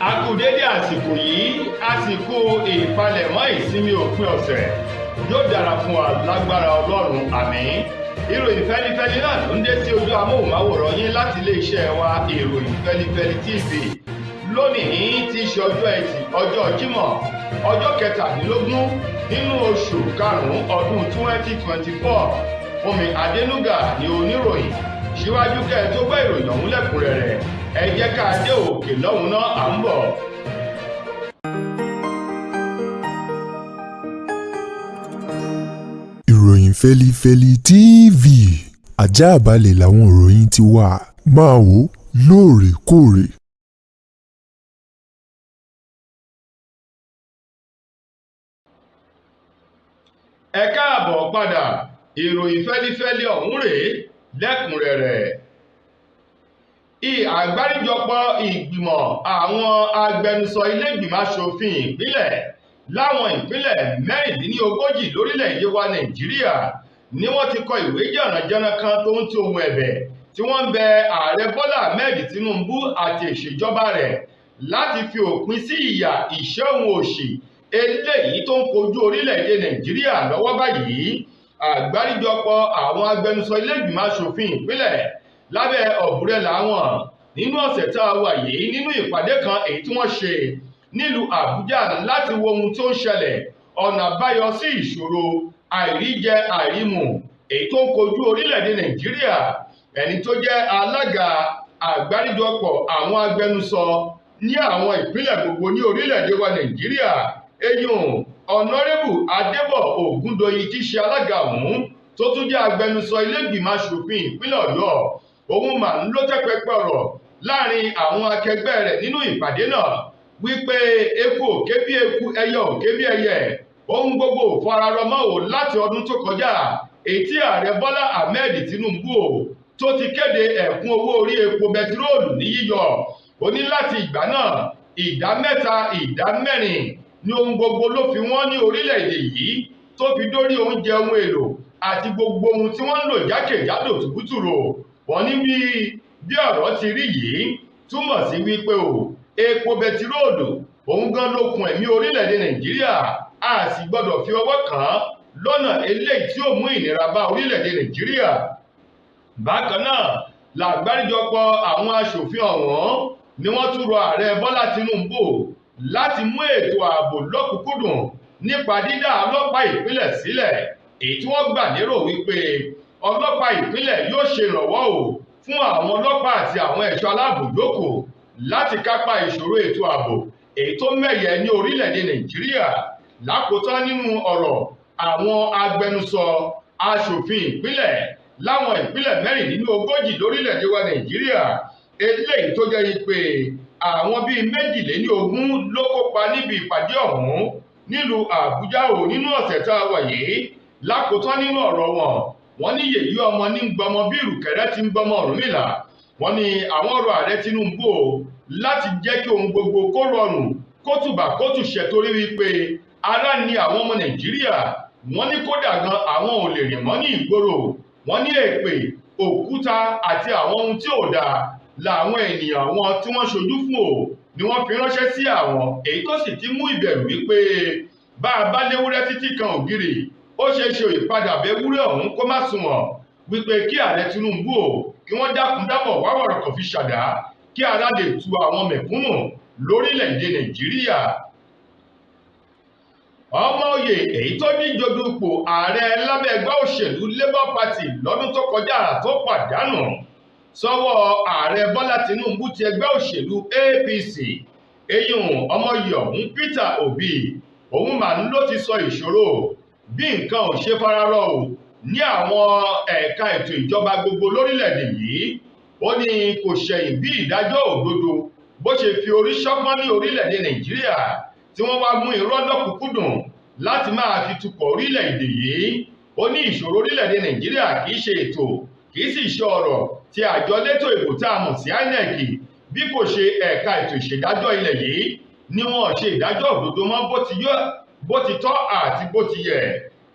A kú dédé àsìkò yìí, àsìkò ìpalẹ̀mọ́ ìsinmi òpin ọ̀sẹ̀ yóò dára fún wa lágbára Ọlọ́run, àmín. Ìròyìn fẹ́lifẹ́li náà ló ń dé sí ojú amóhùnmáwòrán yín láti iléeṣẹ́ wa, Ìròyìn Fẹ́lifẹ́li TV. Lónìí tí í ṣe ọjọ́ Ẹtì, ọjọ́ Jímọ̀, ọjọ́ 23 nínú oṣù karùn-ún ọdún 2024. Fúnmi Adénúgà ni oníròyìn. Síwájú kẹ́ ẹ tó gbọ́ ìròyìn ọ̀hún lẹ́kùnrẹ́rẹ́, ẹ jẹ́ ká dé òkè lọ́hùn náà, à ń bọ̀. Ìròyìn Fẹ́lifẹ́li TV, àjààbálẹ̀ làwọn ìròyìn ti wà, máa wò ó lóòrèkóòrè. Ẹ káàbọ̀ padà. Ìròyìn fẹ́lifẹ́li ọ̀hún rèé lẹ́kùnrẹ́rẹ́. Àgbáríjọpọ̀ ìgbìmọ̀ àwọn agbẹnusọ ilé-ìgbìmọ̀ aṣòfin ìpínlẹ̀ láwọn ìpínlẹ̀ 36 lórílẹ̀‐èdè wa Nàìjíríà ni wọ́n ti kọ ìwé jànàjànà kan tó ń ti ohun ẹ̀bẹ̀ tí wọ́n ń bẹ Ààrẹ Bọ́lá Ahmed Tinubu àti ìṣèjọba rẹ̀ láti fi òpin sí ìyà, ìṣẹ́ òun òṣì eléyìí tó ń kojú orílẹ̀-èdè Nàìjíríà lọ́wọ́ báyìí. Àgbáríjọpọ̀ àwọn agbẹnusọ ilé-ìgbìmọ̀ aṣòfin ìpínlẹ̀ lábẹ́ ọ̀bùrẹ́là wọn nínú ọ̀sẹ̀ tá a wà yìí, nínú ìpàdé kan èyí tí wọ́n ṣe nílùú Àbújá láti wo ohun tó ń ṣẹlẹ̀, ọ̀nà àbáyọ sí ìṣòro àìríjẹ àìrímu èyí tó ń kojú orílẹ̀-èdè Nàìjíríà. Ẹni tó jẹ́ alága àgbáríjọpọ̀ àwọn agbẹnusọ ní àwọn ìpínlẹ̀ gbogbo ní orílẹ̀-èdè wa Nàìjíríà, eyín Ọ̀nàrẹ́bù Adébọ̀ Ògúndòyìn, tí ṣe alága ọ̀hún tó tún jẹ́ agbẹnusọ ilé-ìgbìmọ̀ aṣòfin ìpínlẹ̀ Ọ̀yọ́, òun mà ń ló tẹ́pẹpẹ ọ̀rọ̀ láàrin àwọn akẹgbẹ́ rẹ̀ nínú ìpàdé náà wípé eku ò ké bí eku, ẹyẹ ò ké bí ẹyẹ, ohun gbogbo ò fararọmọ́ ò láti ọdún tó kọjá èyí tí Ààrẹ Bọ́lá Ahmed Tinubu ò tó ti kéde ẹ̀kún owó orí epo bẹtiróòlù ní yíyọ. Ó ní láti ìgbà náà, ìdá 3, ìdá 4 ní ohun gbogbo ló fi wọ́n ní orílẹ̀-èdè yìí, tó fi dórí oúnjẹ, ohun èlò àti gbogbo ohun tí wọ́n ń lò jákèjádò tùbútùrò. Wọ́n ní bí ọ̀rọ̀ ti rí yìí túmọ̀ sí wípé o epo bẹtiróòlù òun gan lókun ẹ̀mí orílẹ̀-èdè Nàìjíríà, a sì gbọ́dọ̀ fi ọwọ́ kàn án lọ́nà eléyìí tí ó mú ìnira bá orílẹ̀-èdè Nàìjíríà. Bákan náà làgbáríjọpọ̀ àwọn aṣòfin ọ̀hún ni wọ́n tún rọ Ààrẹ Bọ́lá Tinubu láti mú ètò ààbò lọ́kùnkúndùn nípa dídá ọlọ́pàá ìpínlẹ̀ sílẹ̀, èyí tí wọ́n gbà lérò wípé ọlọ́pàá ìpínlẹ̀ yóò ṣe ìrànwọ́ o fún àwọn ọlọ́pàá àti àwọn ẹ̀ṣọ́ aláàbò yòókù láti kápá ìṣòro ètò ààbò èyí tó mẹ́yẹ ní orílẹ̀-èdè Nàìjíríà. Lákòótán nínú ọ̀rọ̀ àwọn agbẹnusọ aṣòfin ìpínlẹ̀ láwọn ìpínlẹ̀ 36 lórílẹ̀-èdè wa Nàìjíríà, eléyìí tó jẹ́ pé àwọn bíi 22 ló kópa níbi ìpàdé ọ̀hún nílùú Àbújá ò nínú ọ̀sẹ̀ tá a wà yìí. Lákòótán nínú ọ̀rọ̀ wọn, wọ́n ní yèyí ọmọ ní gbọmọ bí ìrùkẹ̀rẹ́ ti ń gbọmọ Ọ̀rúnmìlà. Wọ́n ní àwọn ọ̀rọ̀ Ààrẹ Tinubu o láti jẹ́ kí ohun gbogbo kó rọrùn, kó tùbà kó tùṣẹ́, torí wípé ara ni àwọn ọmọ Nàìjíríà. Wọ́n ní kódà gan àwọn ò lè rìn mọ́ ní ìgboro. Wọ́n ní èpè, òkúta àti àwọn ohun tí ò dáa làwọn ènìyàn wọn tí wọ́n ṣojú fún o ni wọ́n fi ránṣẹ́ sí àwọn, èyí tó sì ti mú ìbẹ̀rù wípé bá a bá léwúrẹ́ títí kan ògiri, ó ṣeé ṣe ìpadàbọ̀ ewúrẹ́ ọ̀hún kó má sunwọ̀n, wípé kí Ààrẹ Tinubu o kí wọ́n dákun dábọ̀ wá wọ̀rọ̀kọ̀ fi ṣàdá kí ara lè tu àwọn mẹ̀kúnnù lórílẹ̀‐èdè Nàìjíríà. Ọmọ oyè èyí tó díje dupò ààrẹ lábẹ́ ẹgbẹ́ òṣèlú Labour Party lọ́dún tó kọjá tó pàdánù sọ́wọ́ Ààrẹ Bọ́lá Tinubu ti ẹgbẹ́ òṣèlú APC, eyín ọmọye ọ̀hún Peter Obi, òun mà ń ló ti sọ ìṣòro bí nǹkan ò ṣe fararọ o ní àwọn ẹ̀ka ètò ìjọba gbogbo lórílẹ̀‐èdè yìí. Ó ní kò ṣẹ̀yìn bí ìdájọ́ òdodo bó ṣe fi orí ṣọpọ́n ní orílẹ̀‐èdè Nàìjíríà tí wọ́n wá mú irọ́ lọ́kùnkúndùn láti máa fi tukọ̀ orílẹ̀‐èdè yìí. Ó ní ìṣòro orílẹ̀‐èdè Nàìjíríà kì í ṣe ètò, kì í sì ṣe ọ̀rọ̀ tí àjọ létò ìbò tá a mọ̀ sí INEC, bí kò ṣe ẹ̀ka ètò ìṣèdájọ́ ilẹ̀ yìí ni wọ́n ṣe ìdájọ́ òdodo mọ́ bó ti tọ́ àti bó ti yẹ.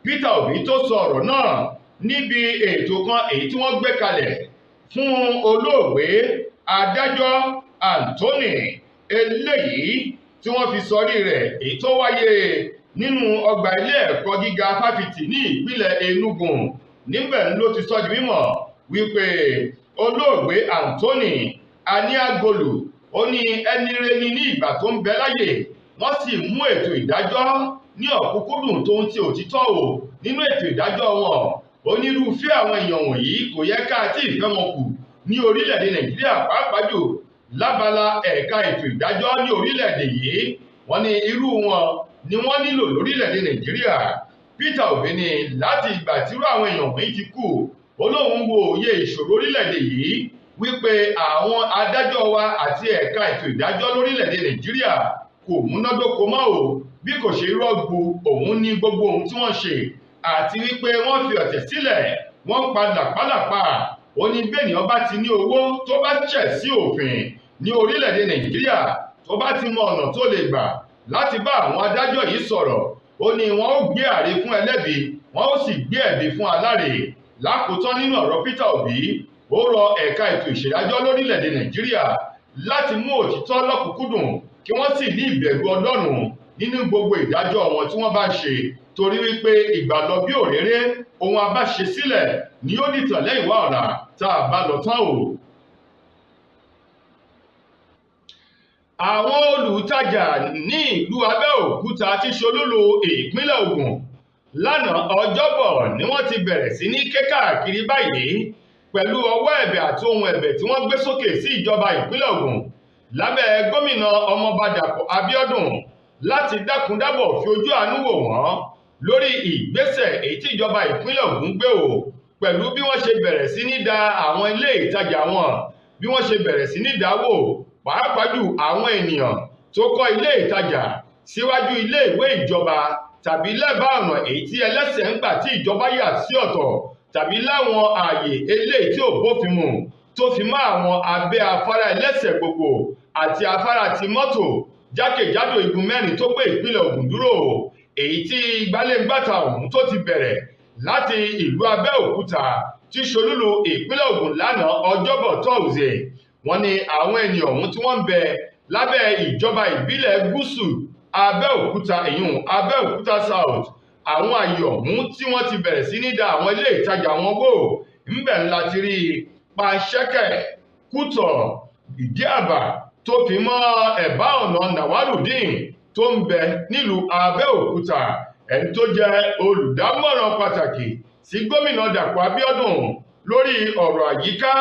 Peter Obi tó sọ ọ̀rọ̀ náà níbi ètò kan èyí tí wọ́n gbé kalẹ̀ fún olóògbé adájọ́ Anthony Eléyìí tí wọ́n fi sọrí rẹ̀, èyí tó wáyé nínú ọgbà ilé ẹ̀kọ́ gíga fáfitì ní ìpínlẹ̀ Enugu. Níbẹ̀ ló ti sọ di mímọ̀ wípé olóògbé Anthony Aniagolu, ó ní ẹni rere ní ìgbà tó ń bẹ láyè, wọ́n sì mú ètò ìdájọ́ ní ọ̀kúnkúndùn tó ń ti òtítọ́ o nínú ètò ìdájọ́ wọn. Onírúfẹ́ àwọn èèyàn wọ̀nyí kò yẹ ká tí ìfẹ́ wọn kù ní orílẹ̀-èdè Nàìjíríà, pàápàá jù lábala ẹ̀ka ètò ìdájọ́ ní orílẹ̀-èdè yìí. Wọ́n ní irú wọn ni wọ́n nílò lórílẹ̀-èdè Nàìjíríà. Peter Obi ní láti ìgbà tírú àwọn èèyàn wọ̀nyí ti kú, olóhùn wo òye ìṣòro orílẹ̀-èdè yìí wípé àwọn adájọ́ wa àti ẹ̀ka ètò ìdájọ́ lórílẹ̀-èdè Nàìjíríà kò múnádóko mọ́ o, bí kò ṣe rọ́gbù òun ní gbogbo ohun tí wọ́n ṣe, àti wípé wọ́n fi ọ̀tẹ̀ sílẹ̀, wọ́n pa làpálàpá. Ó ní bẹ́ẹ̀nìyàn bá ti ní owó tó bá ṣẹ̀ sí òfin ní orílẹ̀-èdè Nàìjíríà, tó bá ti mọ ọ̀nà tó lè gbà láti bá àwọn adájọ́ yìí sọ̀rọ̀, ó ní wọ́n ó gbé àre fún ẹlẹ́bi, wọ́n ó sì gbé ẹ̀bi fún aláre. Lákòótán nínú ọ̀rọ̀ Peter Obi, ó rọ ẹ̀ka ètò ìṣèdájọ́ lórílẹ̀-èdè Nàìjíríà láti mú òtítọ́ lọ́kùnkúndùn, kí wọ́n sì ní ìbẹ̀rù Ọlọ́run nínú gbogbo ìdájọ́ wọn tí wọ́n bá ṣe, torí wípé ìgbàlọ bí òréré, ohun a bá ṣe sílẹ̀ ni ó dìtàn lẹ́yìn wá ọ̀la tá a bá lọ tán o. Àwọn olùtajà ní ìlú Abẹ́òkúta tí ṣolúlu ìpínlẹ̀ Ògùn lánàá Ọjọ́bọ̀ ni wọ́n ti bẹ̀rẹ̀ sí ní ké káàkiri báyìí pẹ̀lú ọwọ́ ẹ̀bẹ̀ àti ohun ẹ̀bẹ̀ tí wọ́n gbé sókè sí ìjọba ìpínlẹ̀ Ògùn lábẹ́ gómìnà Ọmọọba Dàpọ̀ Abíọ́dún láti dákúndábọ̀ fi ojú àánú wò wọ́n lórí ìgbésẹ̀ èyí tí ìjọba ìpínlẹ̀ Ògùn gbé o, pẹ̀lú bí wọ́n ṣe bẹ̀rẹ̀ sí ní da àwọn ilé ìtajà wọn, bí wọ́n ṣe bẹ̀rẹ̀ sí ní dáwó, pàápàá jù àwọn ènìyàn tó kọ́ ilé ìtajà síwájú ilé ìwé ìjọba tàbí lẹ́bàá ọ̀nà èyí tí ẹlẹ́sẹ̀ ń gbà tí ìjọba yà sí ọ̀tọ̀, tàbí láwọn ààyè eléyìí tí ò bófin mu, tó fi mọ́ àwọn abẹ́ afárá ẹlẹ́sẹ̀ gbogbo àti afárá ti mọ́tò jákèjádò igun mẹ́rin tó gbé ìpínlẹ̀ Ògùn dúró, èyí tí gbaléǹgbàtà ọ̀hún tó ti bẹ̀rẹ̀ láti ìlú Abẹ́òkúta tí ṣolúlu ìpínlẹ̀ Ògùn lánàá Ọjọ́bọ̀ Tọ́sídẹ̀ẹ́. Wọ́n ní àwọn ènìyàn ọ̀hún tí wọ́n ń bẹ lábẹ́ ìjọba ìbílẹ̀ gúúsù Abẹ́òkúta, ìyún Abẹ́òkúta South, àwọn àyè ọ̀hún tí wọ́n ti bẹ̀rẹ̀ sí ní da àwọn ilé ìtajà wọn wò ńbẹ̀ ńlá ti rí Panṣẹ́kẹ̀, Kútọ̀, Ìdí-Àbà, tó fi mọ́ ẹ̀bá ọ̀nà Nàwárùdín tó ń bẹ nílùú Abẹ́òkúta. Ẹni tó jẹ́ olùdámọ̀ràn pàtàkì sí gómìnà Dàpọ̀ Abíọ́dún lórí ọ̀rọ̀ àyíká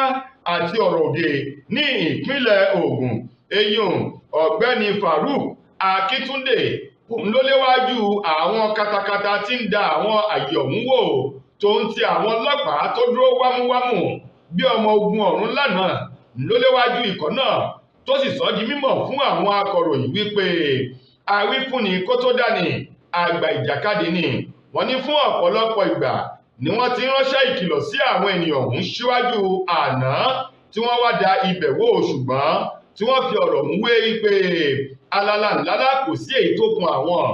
àti ọ̀rọ̀ òde ní ìpínlẹ̀ Ògùn, eyín ọ̀gbẹ́ni Farouk Akíntúndé, òun ló léwájú àwọn katakata tí ń da àwọn àyè ọ̀hún wò, tó ń ti àwọn ọlọ́pàá tó dúró wámúwámú bí ọmọ ogun ọ̀run lánàá ló léwájú ikọ̀ náà, tó sì sọ di mímọ̀ fún àwọn akọ̀ròyìn wípé àwífúnni kó tó dání àgbà ìjàkadì ni. Wọ́n ní fún ọ̀pọ̀lọpọ̀ ìgbà ni wọ́n ti ránṣẹ́ ìkìlọ̀ sí àwọn ènìyàn ọ̀hún síwájú àná tí wọ́n wá da ibẹ̀ wò, ṣùgbọ́n tí wọ́n fi ọ̀rọ̀ mú wé wípé alala ńlá kò sí èyí tó kun àwọn.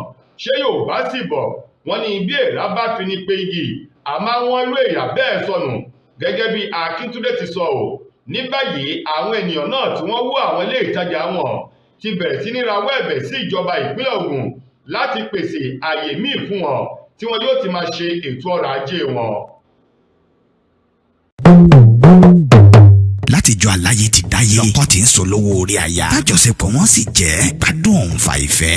Ṣé yóò bá sì bọ̀, wọ́n ní bí èèrà bá fi ní pé igi àmọ́ wọ́n rú èèrà bẹ́ẹ̀ sọnù. Gẹ́gẹ́ bí Akíntúndé ti sọ ò, ní báyìí àwọn ènìyàn náà tí wọ́n wó àwọn ilé ìtajà wọn ti bẹ̀rẹ̀ sí ní rawọ́ ẹ̀bẹ̀ sí ìjọba ìpínlẹ̀ Ògùn láti pèsè àyè míì fún wọn tí wọn yóò ti máa ṣe ètò ọrọ̀ ajé wọn. Látijọ́ aláyé ti dáyé, lọ́kọ́ tí ń sọ lówó orí aya, tájọṣepọ̀ wọn sì jẹ́ ìgbádùn òun fa ìfẹ́.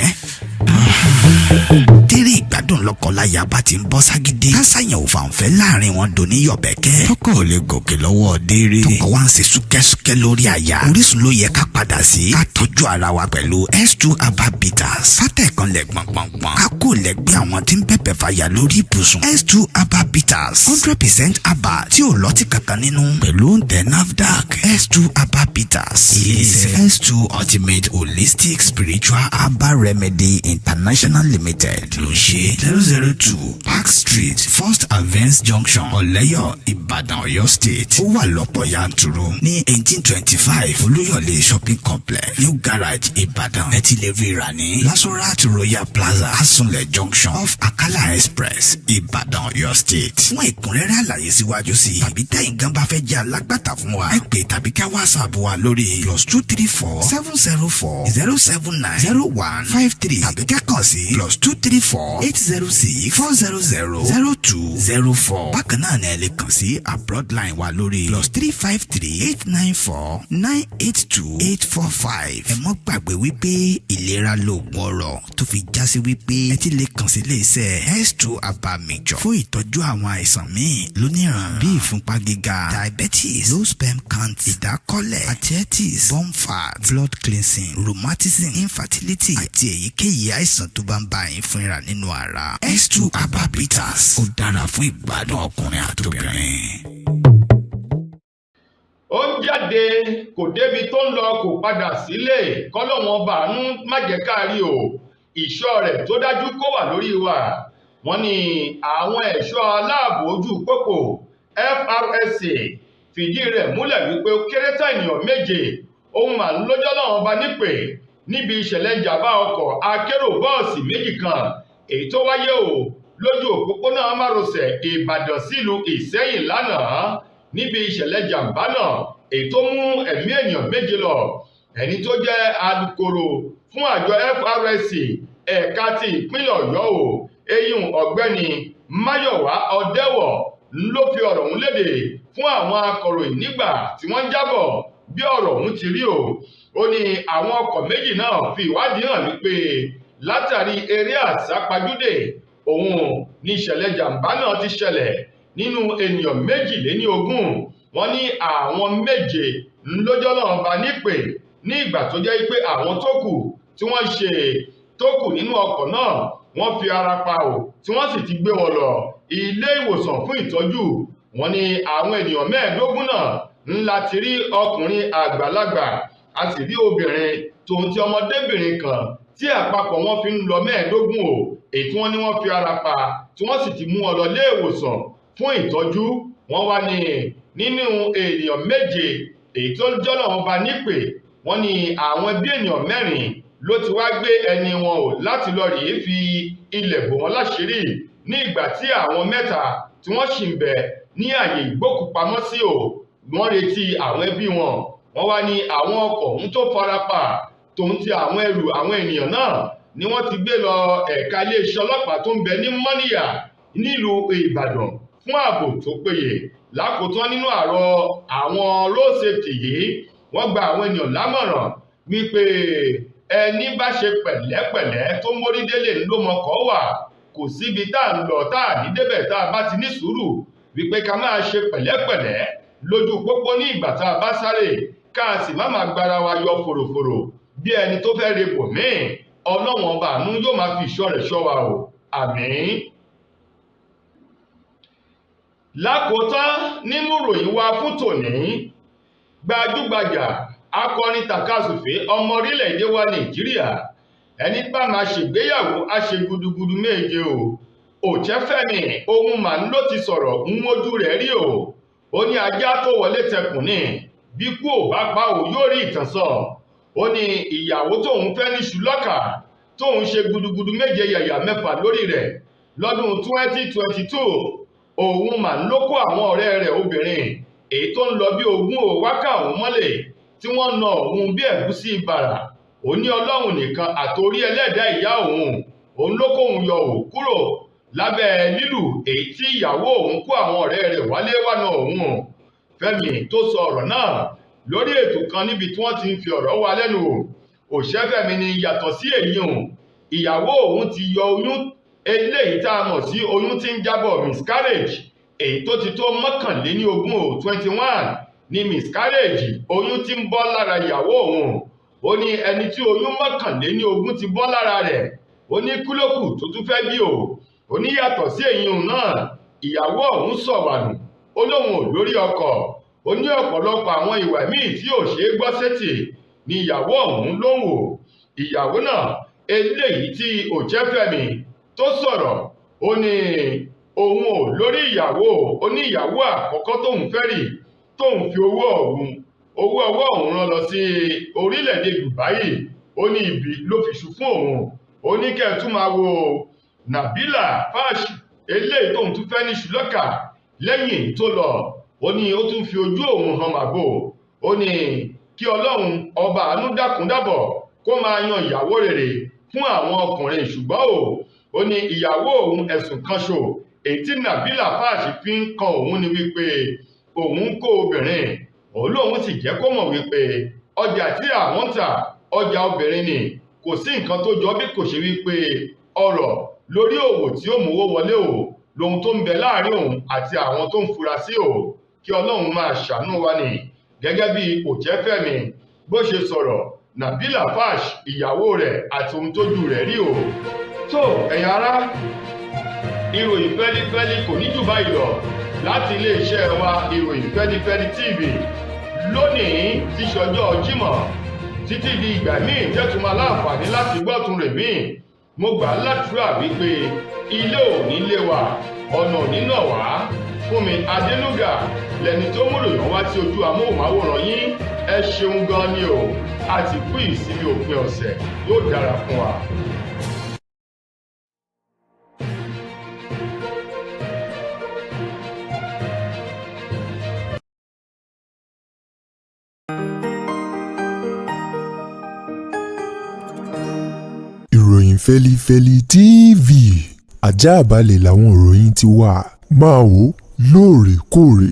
Tẹ́rẹ̀ ìgbádùn lọ́kọláya bá ti ń bọ́ ságídé, kásáyàn ò fàǹfẹ́ láàrin wọn dòní yọ̀bẹ̀kẹ́. Tọkọ ò lè gòkè lọ́wọ́ déré, tọkọ wa ń ṣe súkẹ́súkẹ́ lórí aya. Orísun ló yẹ ká padà sí, ká tọ́jú ara wa pẹ̀lú S2 Herbal Bitters. Sátẹ̀kan lẹ̀ gbọ̀ngbọ̀ngbọ̀n, ká kò lẹ́gbẹ́ àwọn tí ń bẹ̀bẹ̀ fàyà lórí ibùsùn. S2 Herbal Bitters, 100% herbal tí ò lọ́tí kankan nínú, pẹ̀lú òǹtẹ̀ NAFDAC. S2 Herbal Bitters, ilé-iṣẹ́ S2 Ultimate Holistic Spiritual Herbal Remedy International. International Limited ló ń ṣe. 002 Park Street, First Avance Junction, Ọ̀lẹ́yọ̀, Ìbàdàn, Ọ̀yọ́ State. Ó wà lọ́pọ̀ yanturu ní 1825 Olúyọ̀lé Shopping Complex, New Garage, Ìbàdàn. Ẹ ti lè rí rà ní Lasorat Royal Plaza, Asunlẹ̀ Junction, off Akala Express, Ìbàdàn, Ọ̀yọ́ State. Fún ẹ̀kúnrẹ́rẹ́ àlàyé síwájú sí i tàbí tẹ̀yin gan bá fẹ́ jẹ́ alágbàtà fún wa, ẹ pè tàbí ká WhatsApp wa lórí +234 704 079 0153 tàbí ká kàn sí +234 806 400 0204. Bákan náà ni ẹ lè kàn sí abroad line wa lórí +353 894 982 845. Ẹ mọ́ gbàgbé wípé ìlera lóògùn ọrọ̀, tó fi já sí wípé ẹ ti lè kàn sí iléeṣẹ́ S2 Herbal Mixture fún ìtọ́jú àwọn àìsàn míì lóníran bíi ìfúnpá gíga, diabetes, low sperm count, ìdákọ́lẹ̀, arthritis, bone fat, blood cleansing, rheumatism, infertility àti èyíkéyìí àìsàn tó bá ń bá yín fínra nínú ara. S2 Herbal Bitters, ó dára fún ìgbádùn ọkùnrin àtobìnrin. Ó ń jáde, kò débi tó ń lọ, kò padà sílé. Kọ́lọ́wọ́n bàánú má jẹ́ káàrí o, ìṣọ́ rẹ̀ tó dájú kó wà lórí wa. Wọ́n ní àwọn ẹ̀ṣọ́ aláàbò ojú pópó FRSC fìdí rẹ̀ múlẹ̀ wípé ó kéré tán ènìyàn 7 ohun mà ń lọ́jọ́ náà bá nípè níbi ìṣẹ̀lẹ̀ ìjàmbá ọkọ̀ akérò bọ́ọ̀sì méjì kan èyí tó wáyé o lójú òpópónà márosẹ̀ Ìbàdàn sílùú Ìsẹ́yìn lánàá. Níbi ìṣẹ̀lẹ̀ jàmbá náà èyí tó mú ẹ̀mí ènìyàn 7 lọ, ẹni tó jẹ́ alukoro fún àjọ FRSC ẹ̀ka ti ìpínlẹ̀ Ọ̀yọ́ o, eyín ọ̀gbẹ́ni Máyọ̀wá Ọ̀dẹ́wọ̀ ló fi ọ̀rọ̀ ọ̀hún léde fún àwọn akọ̀ròyìn nígbà tí wọ́n ń jábọ̀ bí ọ̀rọ̀ ọ̀hún ti rí o. Ó ní àwọn ọkọ̀ méjì náà fi ìwádìí hàn wípé látàrí eré àsápajúdé òun ní ìṣẹ̀lẹ̀ jàmbá náà ti ṣẹlẹ̀. Nínú ènìyàn 22, wọ́n ní àwọn 7 ńlọ́jọ́ náà bá nípè, ní ìgbà tó jẹ́ pé àwọn tó kù tí wọ́n ṣe tó kù nínú ọkọ̀ náà wọ́n fi ara pa ò, tí wọ́n sì ti gbé wọn lọ ilé ìwòsàn fún ìtọ́jú. Wọ́n ní àwọn ènìyàn 25 náà ńlá ti rí ọkùnrin àgbàlagbà, a sì rí obìnrin tòun ti ọmọdébìnrin kan tí àpapọ̀ wọn fi ń lọ 25 o, èyí tí wọ́n ní wọ́n fi ara pa tí wọ́n sì ti mú wọn lọ ilé ìwòsàn fún ìtọ́jú. Wọ́n wá ní nínú ènìyàn 7 èyí tó jọ́nà wọn bá nípè, wọ́n ní àwọn ẹbí ènìyàn 4 ló ti wá gbé ẹni wọn ò láti lọ rèé fi ilẹ̀ bò wọ́n láṣìírí, ní ìgbà tí àwọn 3 tí wọ́n sì ń bẹ ní àyè ìgbókùpamọ́sí o, wọ́n retí àwọn ẹbí wọn. Wọ́n wá ní àwọn ọkọ̀ ọ̀hún tó farapa tòun ti àwọn ẹrù àwọn ènìyàn náà ni wọ́n ti gbé lọ ẹ̀ka iléeṣẹ́ ọlọ́pàá tó ń bẹ ní Mọ́níyà nílùú Ìbàdàn fún ààbò tó péye. Lákòótán, nínú àrọ àwọn road safety yìí, wọ́n gba àwọn ènìyàn lámọ̀ràn wípé ẹni bá ṣe pẹ̀lẹ́pẹ̀lẹ́ tó mórí délé ló mọkọ̀ wà, kò síbi tá à ń lọ tá à ní débẹ̀ tá a bá ti ní sùúrù, wípé ká máa ṣe pẹ̀lẹ́pẹ̀lẹ́ lójú pópó ní ìgbà tá a bá sáré, ká sì má máa gbára wa yọ fòròfòrò bí ẹni tó fẹ́ rebò míì. Ọlọ́wọ̀n ọba àánú yóò máa fi ìṣọ́ rẹ̀ ṣọ́ wa o, àmín. Lákòótán nínú ìròyìn wa fún tòní, gbajúgbajà akọrin tàkasùfé ọmọ orílẹ̀-èdè wa Nàìjíríà, ẹni bá máa ṣègbéyàwó á ṣe gudugudu méje o, Òṣèfẹ́mi ohun màá ló ti sọ̀rọ̀ ń mójú rẹ̀ rí o. Ó ní ajá tó wọlé tẹkùn ní bí kú ò bá pa ò yóò rí ìtàn sọ. Ó ní ìyàwó tóun fẹ́ ní ṣùlọ́kà tóun ṣe gudugudu méje yàyà mẹ́fà lórí rẹ̀ lọ́dún 2022, òun mà ló kó àwọn ọ̀rẹ́ rẹ̀ obìnrin èyí tó ń lọ bí 20 ò wákà òun mọ́lẹ̀ tí wọ́n na òun bí ẹ̀gúsí bàrà. Ó ní Ọlọ́run nìkan àtòrí ẹlẹ́dàá ìyá òun, òun ló kóun yọ ò kúrò lábẹ́ lílù èyí tí ìyàwó òun kó àwọn ọ̀rẹ́ rẹ̀ wálé wá na òun. Fẹ́mi tó sọ ọ̀rọ̀ náà lórí ètò kan níbi tí wọ́n ti ń fi ọ̀rọ̀ wá lẹ́nu wò, Òṣèfẹ́mi ni yàtọ̀ sí èyí òun, ìyàwó òun ti yọ oyún eléyìí tá a mọ̀ sí oyún tí ń jábọ̀ miscarriage èyí tó ti tó 21 o, 21 ní miscarriage oyún tí ń bọ́ lára ìyàwó òun. Ó ní ẹni tí oyún 21 ti bọ́ lára rẹ̀, ó ní kúlókù tó tún fẹ́ bí o. Ó ní yàtọ̀ sí èyí òun náà, ìyàwó òun sọ̀wànù, ó lóun ò lórí ọkọ̀. Ó ní ọ̀pọ̀lọpọ̀ àwọn ìwà míì tí ò ṣeé gbọ́ sétí ni ìyàwó òun ló ń wò. Ìyàwó náà Eléyìí tí Òjẹ́fẹ́mi tó sọ̀rọ̀, ó ní òun ò lórí ìyàwó, ó ní ìyàwó àkọ́kọ́ tóun fẹ́ rí, tóun fi owó òun owó ọwọ́ òun rán lọ sí orílẹ̀-èdè Dubai, ó ní ibi ló fi ṣu fún òun. Ó ní kẹ́ ẹ tún máa wo Nabila Fash eléyìí tóun tún fẹ́ ní ṣùlọ́kà lẹ́yìn èyí tó lọ, ó ní ó tún fi ojú òun hàn màbo. Ó ní kí Ọlọ́run ọba àánú dákúndábọ̀ kó máa yan ìyàwó rere fún àwọn ọkùnrin, ṣùgbọ́n o ó ní ìyàwó òun ẹ̀sùn kan ṣo èyí tí Nabila Fash fi ń kan òun ni wípé òun ń kó obìnrin. Òun lòun sì jẹ́ kó mọ̀ wípé ọjà tí àwọn ń tà ọjà obìnrin ni, kò sí nǹkan tó jọ bí kò ṣe wípé ọrọ̀ lórí òwò tí ó mówó wọlé o lóhun tó ń bẹ láàrin òun àti àwọn tó ń fura sí o. Kí Ọlọ́run máa ṣàánú wa ni. Gẹ́gẹ́ bí Òjẹ́fẹ́mi bó ṣe sọ̀rọ̀, Nabila Fash ìyàwó rẹ̀ àti ohun tójú rẹ̀ rí o. Tó ẹ̀yin ará, ìròyìn fẹ́lifẹ́li kò ní jù báyìí lọ láti iléeṣẹ́ wa ìròyìn fẹ́lifẹ́li TV lónìí tí ṣọjọ́ Jímọ̀. Títí di ìgbà míì tẹ́tù máa láǹfààní láti gbọ́tun rẹ̀ míì, mo gbà á ládùúrà wípé ilé ò ní lé wa, ọ̀nà ò ní nà wá. Fúnmi Adélúgà lẹni tó mú ròyìn wá sí ojú amóhùnmáwòrán yín. Ẹ ṣeun gan ni o, àti kú ìsinmi òpin ọ̀sẹ̀, yóò dára fún wa. Ìròyìn fẹ́lifẹ́li TV ajáàbalẹ̀ làwọn ìròyìn ti wà. Máa wò lóòrèkóòrè.